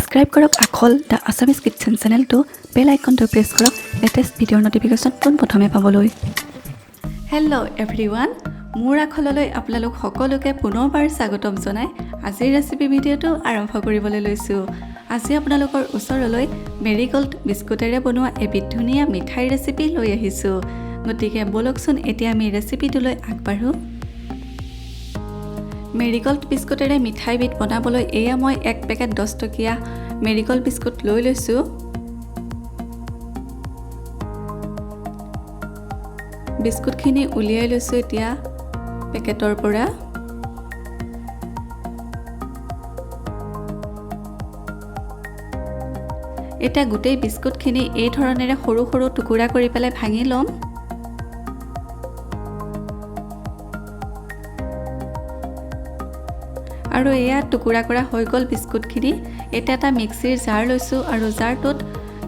Subscribe কৰক Akhol the Assamese kitchen চেনেলটো, বেল আইকনটো press কৰক লেটেষ্ট ভিডিঅ'ৰ ন'টিফিকেশ্যন পোনপ্ৰথমে পাবলৈ। হেল্ল' এভৰিৱান, মোৰ আখললৈ আপোনালোক সকলোকে পুনৰবাৰ স্বাগতম জনাই আজিৰ ৰেচিপি ভিডিঅ'টো আৰম্ভ কৰিবলৈ লৈছোঁ। আজি আপোনালোকৰ ওচৰলৈ মেৰিগ'ল্ড বিস্কুটেৰে বনোৱা এবিধ ধুনীয়া মিঠাইৰ ৰেচিপি লৈ আহিছোঁ। গতিকে ব'লকচোন, এতিয়া আমি ৰেচিপিটোলৈ আগবাঢ়োঁ। মেৰিগ'ল্ড বিস্কুটেৰে মিঠাইবিধ বনাবলৈ এয়া মই এক পেকেট 10 টকীয়া মেৰিগ'ল্ড বিস্কুট লৈ লৈছোঁ। বিস্কুটখিনি উলিয়াই লৈছোঁ এতিয়া পেকেটৰ পৰা। এতিয়া গোটেই বিস্কুটখিনি এই ধৰণেৰে সৰু সৰু টুকুৰা কৰি পেলাই ভাঙি ল'ম। আৰু এয়া টুকুৰা কৰা হৈ গ'ল বিস্কুটখিনি। এতিয়া এটা মিক্সিৰ জাৰ লৈছোঁ আৰু জাৰটোত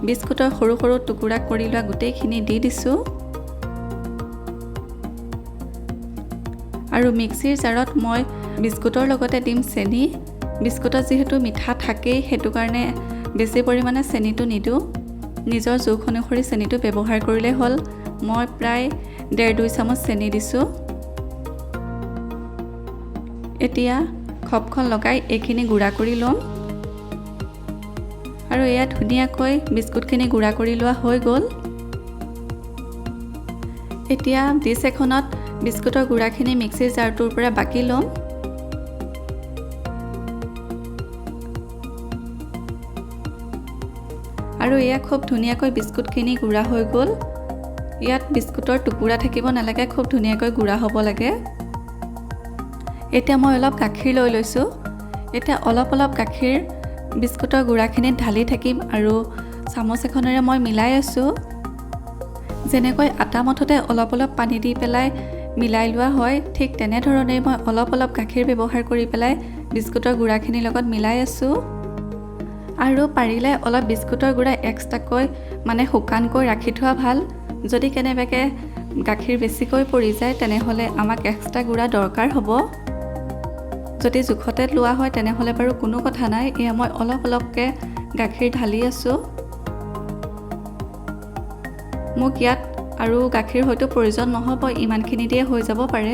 বিস্কুটৰ সৰু সৰু টুকুৰা কৰি লোৱা গোটেইখিনি দি দিছোঁ। আৰু মিক্সিৰ জাৰত মই বিস্কুটৰ লগতে দিম চেনি। বিস্কুটত যিহেতু মিঠা থাকেই, সেইটো কাৰণে বেছি পৰিমাণে চেনিটো নিদিওঁ। নিজৰ জোখ অনুসৰি চেনিটো ব্যৱহাৰ কৰিলেই হ'ল। মই প্ৰায় ডেৰ দুই চামুচ চেনি দিছোঁ। এতিয়া খপখন লগাই এইখিনি গুড়া কৰি ল'ম। আৰু এয়া ধুনীয়াকৈ বিস্কুটখিনি গুড়া কৰি লোৱা হৈ গ'ল। এতিয়া ডিছ এখনত বিস্কুটৰ গুড়াখিনি মিক্সিৰ জাৰটোৰ পৰা বাকি ল'ম। আৰু এয়া খুব ধুনীয়াকৈ বিস্কুটখিনি গুড়া হৈ গ'ল। ইয়াত বিস্কুটৰ টুকুৰা থাকিব নালাগে, খুব ধুনীয়াকৈ গুড়া হ'ব লাগে। এতিয়া মই অলপ গাখীৰ লৈ লৈছোঁ। এতিয়া অলপ অলপ গাখীৰ বিস্কুটৰ গুড়াখিনিত ঢালি থাকিম আৰু চামুচ এখনেৰে মই মিলাই আছোঁ। যেনেকৈ আটা মথোতে অলপ অলপ পানী দি পেলাই মিলাই লোৱা হয়, ঠিক তেনেধৰণেই মই অলপ অলপ গাখীৰ ব্যৱহাৰ কৰি পেলাই বিস্কুটৰ গুড়াখিনিৰ লগত মিলাই আছোঁ। আৰু পাৰিলে অলপ বিস্কুটৰ গুড়া এক্সট্ৰাকৈ, মানে শুকানকৈ ৰাখি থোৱা ভাল। যদি কেনেবাকৈ গাখীৰ বেছিকৈ পৰি যায়, তেনেহ'লে আমাক এক্সট্ৰা গুড়া দৰকাৰ হ'ব। যদি জোখতে লোৱা হয়, তেনেহ'লে বাৰু কোনো কথা নাই। এয়া মই অলপ অলপকৈ গাখীৰ ঢালি আছোঁ। মোক ইয়াত আৰু গাখীৰ হয়তো প্ৰয়োজন নহ'ব, ইমানখিনি দিয়ে হৈ যাব পাৰে।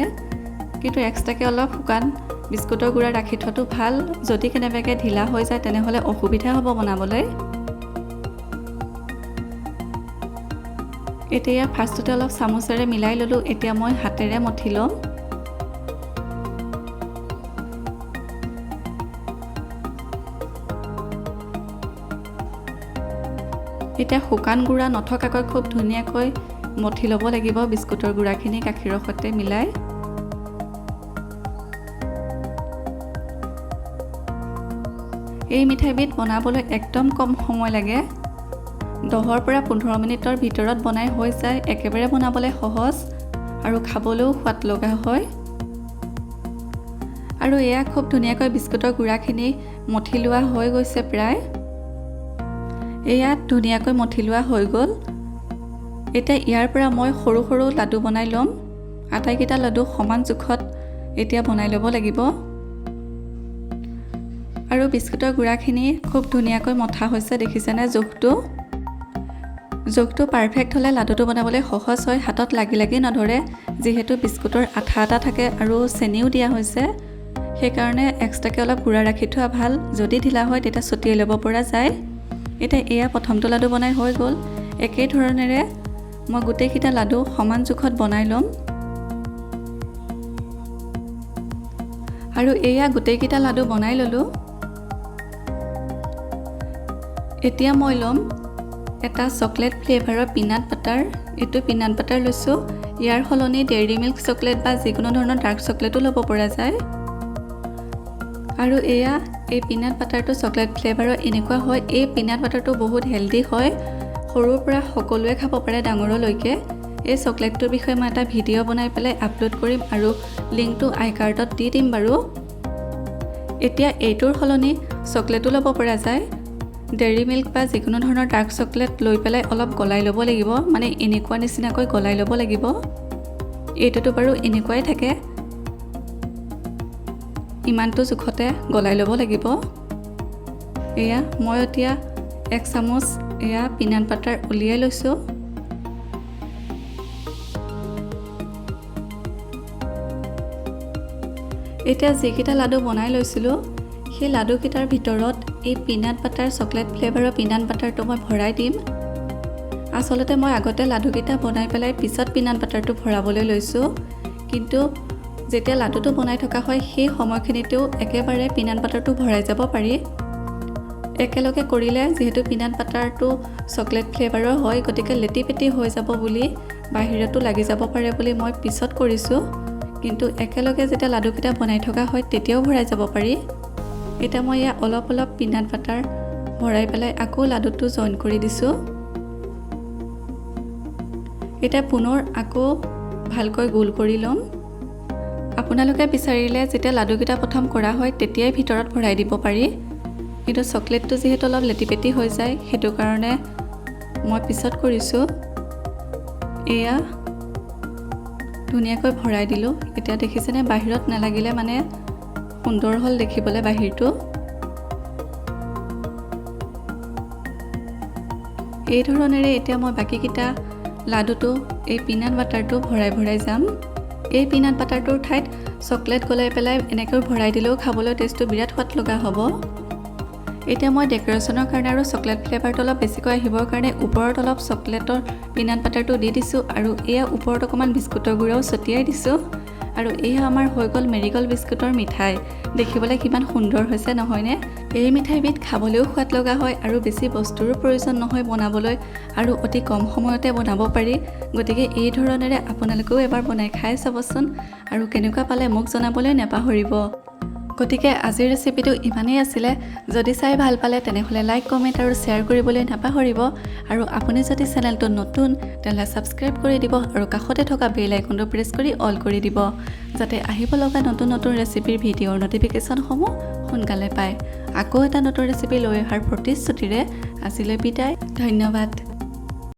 কিন্তু এক্সট্ৰাকৈ অলপ শুকান বিস্কুটৰ গুড়া ৰাখি থোৱাটো ভাল। যদি কেনেবাকৈ ঢিলা হৈ যায়, তেনেহ'লে অসুবিধা হ'ব বনাবলৈ। এতিয়া ফাৰ্ষ্টতে অলপ চামুচেৰে মিলাই ল'লোঁ। এতিয়া মই হাতেৰে মঠি ল'ম। এতিয়া শুকান গুড়া নথকাকৈ খুব ধুনীয়াকৈ মঠি ল'ব লাগিব বিস্কুটৰ গুড়াখিনি গাখীৰৰ সৈতে মিলাই। এই মিঠাইবিধ বনাবলৈ একদম কম সময় লাগে। 10ৰ পৰা 15 মিনিটৰ ভিতৰত বনাই হৈ যায়। একেবাৰে বনাবলৈ সহজ আৰু খাবলৈও সোৱাদ লগা হয়। আৰু এয়া খুব ধুনীয়াকৈ বিস্কুটৰ গুড়াখিনি মঠি লোৱা হৈ গৈছে প্ৰায়। এয়া ধুনীয়াকৈ মঠি লোৱা হৈ গ'ল। এতিয়া ইয়াৰ পৰা মই সৰু সৰু লাডু বনাই ল'ম। আটাইকেইটা লাডু সমান জোখত এতিয়া বনাই ল'ব লাগিব। আৰু বিস্কুটৰ গুড়াখিনি খুব ধুনীয়াকৈ মথা হৈছে, দেখিছেনে? জোখটো পাৰফেক্ট হ'লে লাডুটো বনাবলৈ সহজ হয়, হাতত লাগি লাগি নধৰে। যিহেতু বিস্কুটৰ আঠা এটা থাকে আৰু চেনিও দিয়া হৈছে, সেইকাৰণে এক্সট্ৰাকৈ অলপ গুড়া ৰাখি থোৱা ভাল। যদি ঢিলা হয়, তেতিয়া ছটিয়াই ল'ব পৰা যায়। এতিয়া এয়া প্ৰথমটো লাডু বনাই হৈ গ'ল। একেই ধৰণেৰে মই গোটেইকেইটা লাডু সমান জোখত বনাই ল'ম। আৰু এয়া গোটেইকেইটা লাডু বনাই ল'লোঁ। এতিয়া মই ল'ম এটা চকলেট ফ্লেভাৰৰ পিনাট বাটাৰ। এইটো পিনাট বাটাৰ লৈছোঁ। ইয়াৰ সলনি ডেইৰী মিল্ক চকলেট বা যিকোনো ধৰণৰ ডাৰ্ক চকলেটো ল'ব পৰা যায়। আৰু এয়া এই পিনাট বাটাৰটো চকলেট ফ্লেভাৰৰ এনেকুৱা হয়। এই পিনাট বাটাৰটো বহুত হেল্ডি হয়, সৰুৰ পৰা সকলোৱে খাব পাৰে, ডাঙৰলৈকে। এই চকলেটটোৰ বিষয়ে মই এটা ভিডিঅ' বনাই পেলাই আপলোড কৰিম আৰু লিংকটো আই কাৰ্ডত দি দিম বাৰু। এতিয়া এইটোৰ সলনি চকলেটো ল'ব পৰা যায়। ডেইৰী মিল্ক বা যিকোনো ধৰণৰ ডাৰ্ক চকলেট লৈ পেলাই অলপ গলাই ল'ব লাগিব, মানে এনেকুৱা নিচিনাকৈ গলাই ল'ব লাগিব। এইটোতো বাৰু এনেকুৱাই থাকে। ইমানটো জোখতে গলাই ল'ব লাগিব। এয়া মই এতিয়া 1 চামুচ এয়া পিনাট বাটাৰ উলিয়াই লৈছোঁ। এতিয়া যিকেইটা লাডু বনাই লৈছিলোঁ সেই লাডুকেইটাৰ ভিতৰত এই পিনাট বাটাৰ চকলেট ফ্লেভাৰৰ পিনাট বাটাৰটো মই ভৰাই দিম। আচলতে মই আগতে লাডুকেইটা বনাই পেলাই পিছত পিনাট বাটাৰটো ভৰাবলৈ লৈছোঁ, কিন্তু যেতিয়া লাডুটো বনাই থকা হয় সেই সময়খিনিতেও একেবাৰে পিনাট বাটাৰটো ভৰাই যাব পাৰি। একেলগে কৰিলে যিহেতু পিনাট বাটাৰটো চকলেট ফ্লেভাৰৰ হয়, গতিকে লেটি পেটি হৈ যাব বুলি, বাহিৰতো লাগি যাব পাৰে বুলি মই পিছত কৰিছোঁ, কিন্তু একেলগে যেতিয়া লাডুকেইটা বনাই থকা হয় তেতিয়াও ভৰাই যাব পাৰি। এতিয়া মই ইয়াত অলপ অলপ পিনাট বাটাৰ ভৰাই পেলাই আকৌ লাডুটো জইন কৰি দিছোঁ। এতিয়া পুনৰ আকৌ ভালকৈ গোল কৰি ল'ম। আপোনালোকে বিচাৰিলে যেতিয়া লাডুকেইটা প্ৰথম কৰা হয় তেতিয়াই ভিতৰত ভৰাই দিব পাৰি, কিন্তু চকলেটটো যিহেতু অলপ লেটি পেটি হৈ যায় সেইটো কাৰণে মই পিছত কৰিছোঁ। এয়া ধুনীয়াকৈ ভৰাই দিলোঁ। এতিয়া দেখিছেনে বাহিৰত নালাগিলে মানে সুন্দৰ হ'ল দেখিবলৈ বাহিৰটো। এই ধৰণেৰে এতিয়া মই বাকীকেইটা লাডুটো এই পিনাট বাটাৰটো ভৰাই ভৰাই যাম। এই পিনাট বাটাৰটোৰ ঠাইত চকলেট গলাই পেলাই এনেকৈ ভৰাই দিলেও খাবলৈ টেষ্টটো বিৰাট সোৱাদ লগা হ'ব। এতিয়া মই ডেক'ৰেশ্যনৰ কাৰণে আৰু চকলেট ফ্লেভাৰটো অলপ বেছিকৈ আহিবৰ কাৰণে ওপৰত অলপ চকলেটৰ পিনাট বাটাৰটো দি দিছোঁ আৰু এয়া ওপৰত অকণমান বিস্কুটৰ গুড়াও ছটিয়াই দিছোঁ। আৰু এয়া আমাৰ হৈ গ'ল মেৰিগ'ল্ড বিস্কুটৰ মিঠাই। দেখিবলৈ কিমান সুন্দৰ হৈছে নহয়নে? এই মিঠাইবিধ খাবলৈও সোৱাদ লগা হয় আৰু বেছি বস্তুৰো প্ৰয়োজন নহয় বনাবলৈ আৰু অতি কম সময়তে বনাব পাৰি। গতিকে এই ধৰণেৰে আপোনালোকেও এবাৰ বনাই খাই চাবচোন আৰু কেনেকুৱা পালে মোক জনাবলৈ নাপাহৰিব। গতিকে আজিৰ ৰেচিপিটো ইমানেই আছিলে। যদি চাই ভাল পালে তেনেহ'লে লাইক, কমেণ্ট আৰু শ্বেয়াৰ কৰিবলৈ নাপাহৰিব। আৰু আপুনি যদি চেনেলটো নতুন তেনেহ'লে ছাবস্ক্ৰাইব কৰি দিব আৰু কাষতে থকা বেল আইকনটো প্ৰেছ কৰি অল কৰি দিব, যাতে আহিব লগা নতুন নতুন ৰেচিপিৰ ভিডিঅ'ৰ ন'টিফিকেশ্যনসমূহ সোনকালে পায়। আকৌ এটা নতুন ৰেচিপি লৈ অহাৰ প্ৰতিশ্ৰুতিৰে আজিলৈ বিদায়। ধন্যবাদ।